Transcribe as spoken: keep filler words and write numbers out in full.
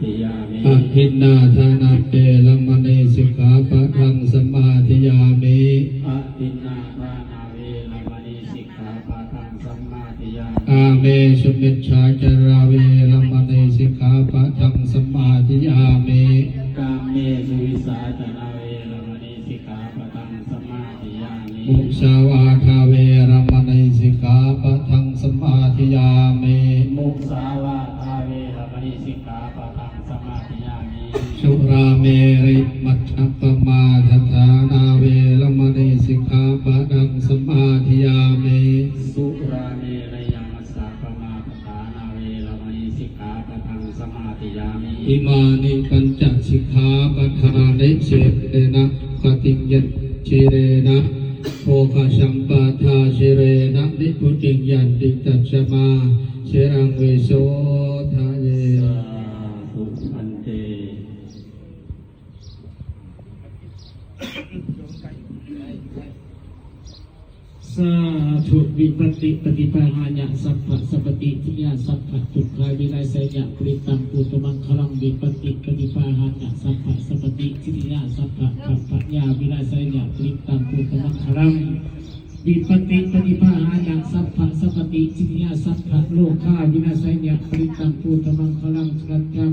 Yāmi. Adinnādānā veramaṇī sikkhāpadaṃ samādiyāmi. Adinnādānā veramaṇī sikkhāpadaṃ samādiyāmi. Kāmesu micchācārā veramaṇī sikkhāpadaṃ samādiyāmi. Kāmesu micchācārā veramaṇī sikkhāpadaṃ samādiyāmi. Musāvādā veramaṇī sikkhāpadaṃ samādiyāmi. Musāvādā veramaṇī sikkhāpadaṃ samādiyāmi. Surāmerayamajjapamādaṭṭhānā veramaṇī sikkhāpadaṃ samādiyāmi. Surāmerayamajjapamādaṭṭhānā veramaṇī sikkhāpadaṃ samādiyāmi. Imāni pañca sikkhāpadāni. Sīlena sugatiṃ yanti, sīlena bhogasampadā, sīlena nibbutiṃ yanti, tasmā sīlaṃ visodhaye. Sādhu bhante. Sādhu. Vipattipaṭibāhāya sabbasampattisiddhiyā sabbadukkhavināsāya parittaṃ brūtha maṅgalaṃ. Vipattipaṭibāhāya sabbasampattisiddhiyā sabbabhayavināsāya parittaṃ brūtha maṅgalaṃ. Vipattipaṭibāhāya sabbasampattisiddhiyā sabbarogavināsāya parittaṃ brūtha maṅgalaṃ. Sunakkhattaṃ